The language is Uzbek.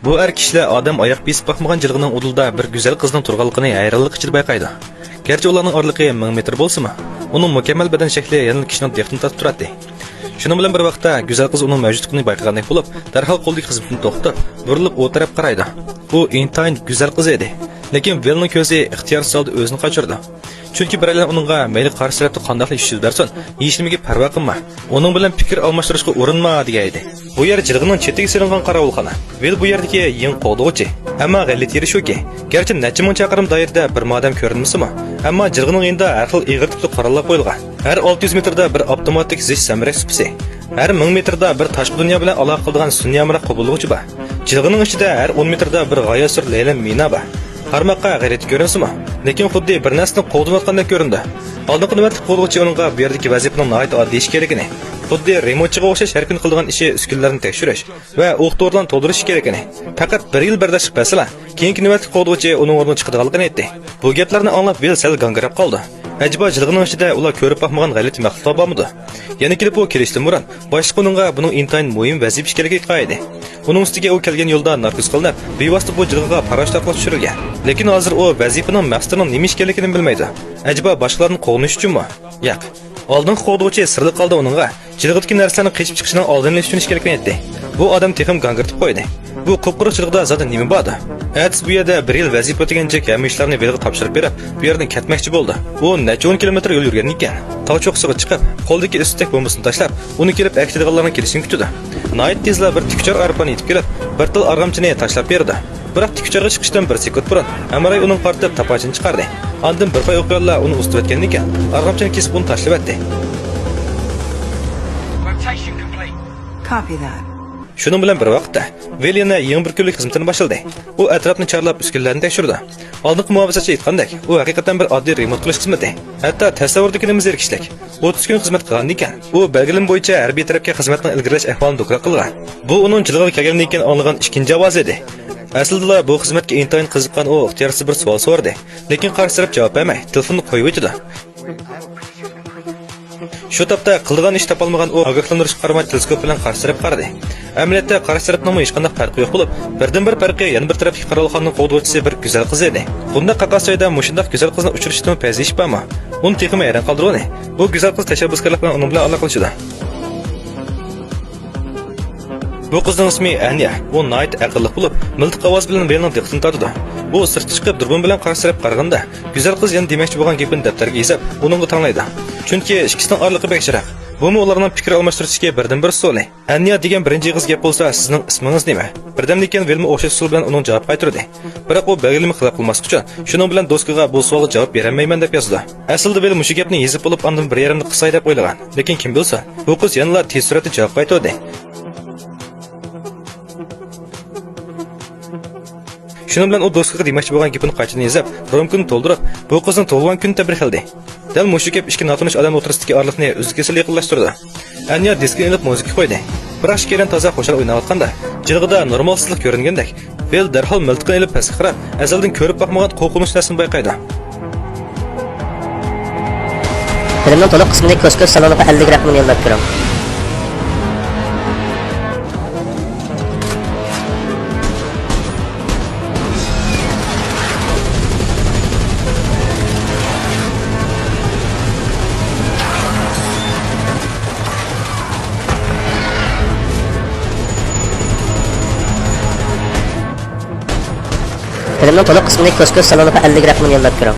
Bu er kishilar odam oyoq besib boqmagan jilg'ining udulida bir go'zal qizning turganligini hayronlik ichida bayqaydi. Garchi ularning oraliqi 1000 metr bo'lsa-mu, uning mukammal badan shakli yana kishining diqqatini tortib turadi. Shuning bilan bir vaqtda go'zal qiz uning mavjudligini bayqagandek bo'lib, darhol qo'ldagi xizmatini to'xtatib, burilib u taraf qaraydi. U intayin go'zal qiz edi. Lekin Velning ko'zi ixtiyorsiz holda o'zini qochirdi. Chunki bir aylan uningga mayli qarshi tarafda qandaqli ish yuz bersin, hech nimaga parvo qilma. Uning bilan fikr almashtirishga urinma degan edi. Bu yer jilg'ining chetiga silingan qorovulxona. Vel bu yerdagi eng qo'g'dug'uchi. Ammo g'alati yeri shuki, garchi necha ming chaqirim doirada bir odam ko'rinmasimi, ammo jilg'ining endi har xil ig'ir tipli qurollar qo'yilgan. Har 600 metrda bir avtomatik zich samrak supisi, har 1000 metrda bir tashqi dunyo bilan aloqa qiladigan sun'iy amroq qabullovchi bor. Jilg'ining ichida har 10 metrda bir g'oyasur laylam mina bor. Qarmoqqa g'ayrati ko'rinsimi, lekin xuddi bir narsani qo'g'dayotgandek ko'rindi. Oldingi navbatlik qo'g'duvchi uningga bu yerdagi vazifaning nihoyat oddiy ekanligini, xuddi remontchiga o'xshash har kun qiladigan ishi uskunlarni tekshirish va o'q-dorilarni to'ldirish kerakini, faqat bir yil bardashib bersalar, keyingi navbatlik qo'g'duvchi uning o'rniga chiqadiganligini aytdi. Bu gaplarni anglab Will sal gangirab qoldi. Acaba jilg'ining ichida ular ko'rib boqmagan g'alati maxluqlar bormidi? Yana kelib u kelishdan burun boshliq uningga buning intayin muhim vazifa ekanligi aytgan edi. Uning ustiga u kelgan yo'lda narkoz qilinib, bevosita bu jilg'iga parashyut orqali tushirilgan. Lekin hozir u vazifaning maqsadining nima ekanligini bilmaydi. Acaba boshqalarni qo'g'inish uchunmi? Yo'q. Oldingi qo'g'duvchi sirli qoldi uningga jilg'idagi narsalarni qechib chiqishining oldini tushunish kerakligini aytdi. Bu odam texim gangirtib qo'ydi. Bu qup-quruq jilg'ida zaten nima bordi? Әтіс bu yerda bir yil vazifa o'tagancha hamma ishlarni Velga topshirib berib, bu yerdan ketmoqchi bo'ldi. U necha 10 kilometr yo'l yurgan ekan. Tog' cho'qqisiga chiqib, qo'ldagi istak bombasini tashlab, uni kelib aktirganlarning kelishini kutdi. Nihoyat tezla bir tikuchar arpani yetib kelib, bir til arg'amchini tashlab berdi. Biroq tikucharga chiqishdan bir sekund burun Amaray uning qartib tapochini chiqardi. Ondan bir pay o'qiyonlar uni ustib o'tgan ekan, arg'amchini kesib uni tashlab etdi. Rotation complete. Copy that. Shuning bilan bir vaqtda Vel yana yangi bir kunlik xizmatini boshladi. U atrofni chorlab uskunlarni tekshirdi. Oldingi muhofazatchi aytgandek, u haqiqatan bir oddiy remont qilish xizmati. Hatto tasavvurdagidan zerikishlik. 30 kun xizmat qilgan ekan. U belgilama bo'yicha harbiy tarafga xizmatning ilgarilash ahvolini doklad qilgan. Bu uning jilg'iga kelgandan keyin anglagan ikkinchi ovoz edi. Aslida bu xizmatga intayin qiziqqan u ixtiyorsiz bir savol so'radi. Lekin qarshi taraf javob bermay, telefonni qo'yib o'tdi. Shu topda qildigan ish topolmagan u ogohlantirish qaramay teleskop bilan qarshi taraf qaradi. Amaliyotda qarshi tarafning hech qanday farqi yo'q bo'lib, birdan bir farqi yana bir tarafdagi qorovulxonaning qo'g'duvchisi bir go'zal qiz edi. Bunda qaqas joyda mushundaq go'zal qizni uchrashishdan payzish bormi? Uni texmi hayron qoldirgani. Bu go'zal qiz tashabbuskorlik bilan uning bilan aloqalashadi. Bu qizning ismi Anya. U nihoyat aqlli bo'lib, miltiq ovoz bilan Velning diqqatini tortadi. U sirtga chiqib durbin bilan qarshi taraf qaraganda, go'zal qiz yana demoqchi bo'lgan gapini daftarga yozib, uningga tanglaydi. Chunki ikkisining oraliqi bek shiroq. Bumi ularning fikr almashtirishga birdan bir usuli. Anya degan birinchi qiz gap bo'lsa, sizning ismingiz nima? Birdamdan keyin Velma o'xshash usul bilan uning javob qaytardi. Biroq u belgilama xilof qilmaslik uchun shuning bilan do'stiga bu savolga javob berolmayman deb yozdi. Aslida Vel mushu gapni yozib bo'lib, ondan bir yerimni qisay deb o'ylagan. Lekin kim bilsa, bu qiz yanala tez suratda javob qaytardi. Shuning bilan u do'stiga demoqchi bo'lgan gapini qaytadan yozib, romkini to'ldirib, bu qizni tug'ilgan kuni tabrik qildi. Dal mushu gap ikki notanish odam o'rtasidagi oraliqni uzil-kesil yaqinlashtirdi. Anya diskini ilib muzika qo'ydi. Biroq ikkalan toza qo'shar o'ynayotganda, jilg'ida normalsizlik ko'ringandek, Vel darhol miltiqini ilib pastga qarab, azaldan ko'rib boqmagan qo'rqinchli narsani bayqaydi. Filmning to'liq qismini Ko'z-Ko'z saloniga 50 raqamini yo'llab ko'ring. Filmning to'liq qismini Ko'z-Ko'z saloniga 50 raqamini yo'llab ko'ring.